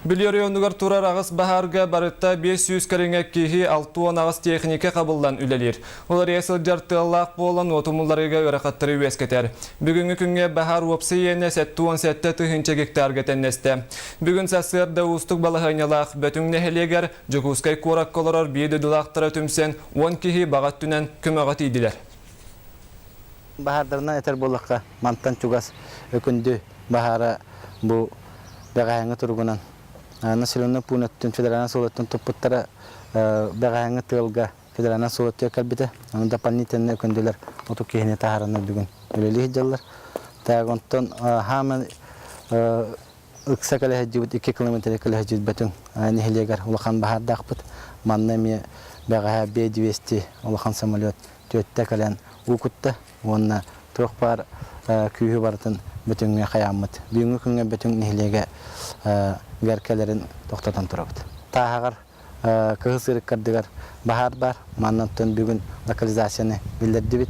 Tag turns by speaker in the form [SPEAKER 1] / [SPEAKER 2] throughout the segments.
[SPEAKER 1] Бүлүү оройуонугар турар аҕыс баһаарга барыта 500 кэриҥэ киһи 68 техника хабыллан үлэлиир. Уларыйа сылдьар тыаллаах буолан уоту умулларыыга ыарахаттары үөскэтэр. Бүгүҥҥү күҥҥэ баһаар уопсай иэнэ 77 тыһыынча гектарга тэннэстэ. Бүгүн сарсыарда уустук балаһыанньалаах Бөтүҥ нэһилиэгэр Дьокуускай куоракка олорор биир дойдулаахтара түмсэн 10 киһи баҕа өттүнэн көмөҕө тиийдилэр.
[SPEAKER 2] Баһаардарынан этэр буоллахха, мантан чугас Өкүндү баһаара бу бэҕэһээҥҥи туругунан населенный пуун өттүн федеральнай суол өттүн туппуттара бэҕэһээҥҥи тыалга федеральнай суол өттүгэр кэлбитэ. Ону дополнительно өкүндүлэр отут киһини таһаараннар бүгүн үлэлии сылдьаллар. Так онтон хааман ыкса кэлэ сылдьыбыт 2 километр кэлэ сылдьыбыт Бөтүҥ нэһилиэгэр улахан баһаардаахпыт. Манна эмиэ бэҕэһээ Б-200 улахан самолет түөттэ кэлэн уу кутта уонна туох баар күүһү барытын Бөтүҥҥэ хайааммыт. Бүгүҥҥү күҥҥэ Бөтүҥ нэһилиэгэ гэр кэлэрин тохтотон турабыт. Тааһаҕар Кыһыл сыырыккардыгар баһаар баар. Манна оттон бүгүн локализацияны биллэрдибит.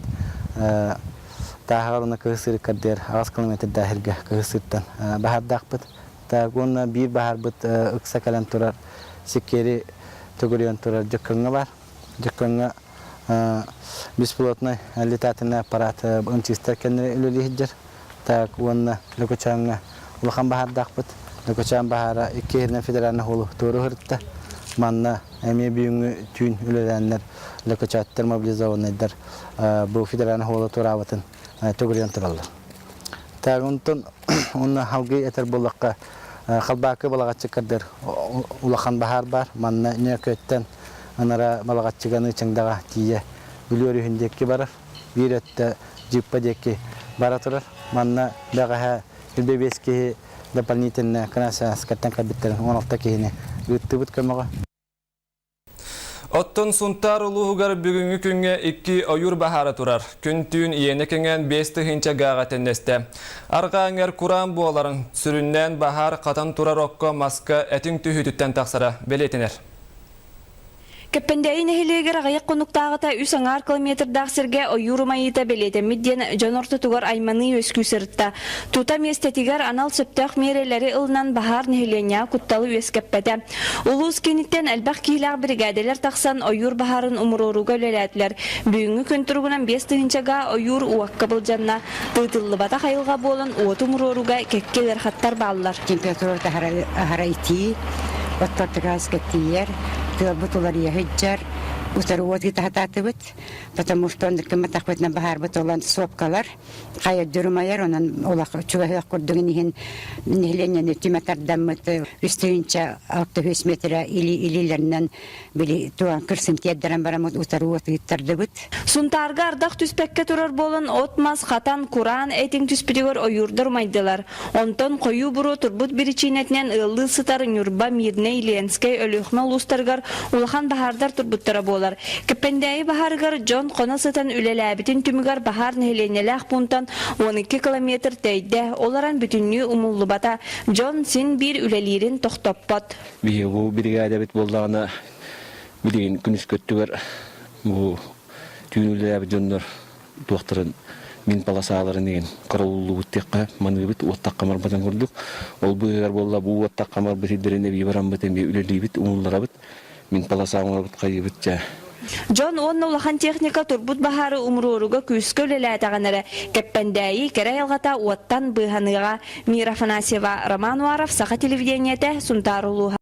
[SPEAKER 2] Тааһаҕар уонна Кыһыл сыырыккардыгар аҕыс километрдаах сиргэ Кыһыл сыыртан баһаардаахпыт. Так уонна биир баһаарбыт ыкса кэлэн турар Сиккиэри төгүрүйэн турар Дьөккөҥҥө баар. Дьөккөҥҥө беспилотный летательный аппарат МЧСтар кэннэ үлэлии сылдьар. Так уонна Лөкөчөөҥҥө улахан баһаардаахпыт. Лөкөчөөн баһаара икки иһинэн федеральный суолу туору сырытта. Манна эмиэ бүгүҥҥү түүн үлэлээннэр лөкөчөөттөр мобилизованнайдар бу федеральный суолу туораабытын төгүрүйэн тураллар. Так онтон уонна халгый этэр буоллахха Халбаакы Балаҕаччыккардыр улахан баһаар баар. Манна Ньөөкөттөн анара Балаҕаччыганы Чаҥдаҕа тиийэ Бүлүү өрүһүн диэки барар. Биир өттө Дьыыппа диэки бара турар. Манна бэҕэһээ 25 киһи дополнительно Красноярскайтан кэлбиттэрин 16 киһини ыыттыбыт көмөҕө.
[SPEAKER 1] Оттон Сунтаар улууһугар бүгүҥҥү күҥҥэ икки ойуур баһаара турар. Күн-түүн иэнэ кэҥээн 5 тыһыынча гааҕа тэннэстэ. Арҕаа эҥэр кураан буоларын, сүрүннээн баһаар хатан турар окко маска этиҥ түһүүтүттэн тахсара бэлиэтэнэр.
[SPEAKER 3] Кэппэндээйи нэһилиэгэр аҕыйах хонуктааҕыта үс аҥаар километрдаах сиргэ ойуур умайыыта бэлиэтэммит диэн дьон ортотугар айманыы үөскүү сырытта. Тута миэстэтигэр анал сөптөөх миэрэлэри ылынан баһаар нэһилиэнньэҕэ кутталы үөскэппэтэ. Улуус кииниттэн элбэх киһилээх биригээдэлэр тахсан ойуур баһаарын умуруорууга үлэлээтилэр. Бүгүҥҥү күн туругунан 5 тыһыынча га ойуур уокка былдьанна. Тыытыллыбатах айылҕа буолан уоту умуруорууга кэккэ ыарахаттар бааллар.
[SPEAKER 4] Температура аһара итии, оттортугааска тиийэр, тыалбыт уларыйа сылдьар, утары уот ыытаһатаатыбыт, потому что оннук гымматахпытына баһаарбыт олон сопкалар хайа дьурумайар, онон улах чугаһыах курдугун иһин нэһилиэнньэни түмэ тардаммыт үс тыһыынча 600 метрэ илиилэринэн били туан кырсын тиэрдэрэн бараммыт утары уот ыыттардыбыт.
[SPEAKER 3] Сунтаарга ардах түспэккэ турар буолан от-мас хатан, кураан этиҥ түспүтүгэр ойуурдар умайдылар. Онтон хойуу буруо турбут биричиинэтинэн ыаллыы сытар Ньурба, Мирнэй, Ленскэй, Өлүөхүмэ улуустарыгар улахан баһаардар турбуттара буолар. Кэппэндээйи баһаарыгар дьон хоно сытан үлэлээбитин түмүгэр баһаар нэһилиэнньэлээх пуунтан 12 километр тэйдэ, ол аран бүтүннүү умуллубата. Дьон син биир үлэлиирин тохтоппот.
[SPEAKER 5] Биһиги бу биригээдэбит буоллаҕына билигин күнүскү өттүгэр бу түүн үлэлээбит дьоннор туохтарын мин полосаларын иһин карауллубут диэххэ маныыбыт уоттахха барбатын курдук ол быыһыгар буолла бу уоттахха барбыт сирдэрин эбии бараммыт эмиэ үлэлиибит умулларабыт мин полоса оҥоробут хайыыбыт дьэ
[SPEAKER 3] Дьон уонна улахан техника турбут баһаары умуруоруга күүскэ үлэлээтэҕинэ эрэ Кэппэндээйи кэрэ айылҕата уоттан быыһаныаҕа. Мира Афанасьева, Роман Уаров, Саха телевидениетэ, Сунтаар улууһа.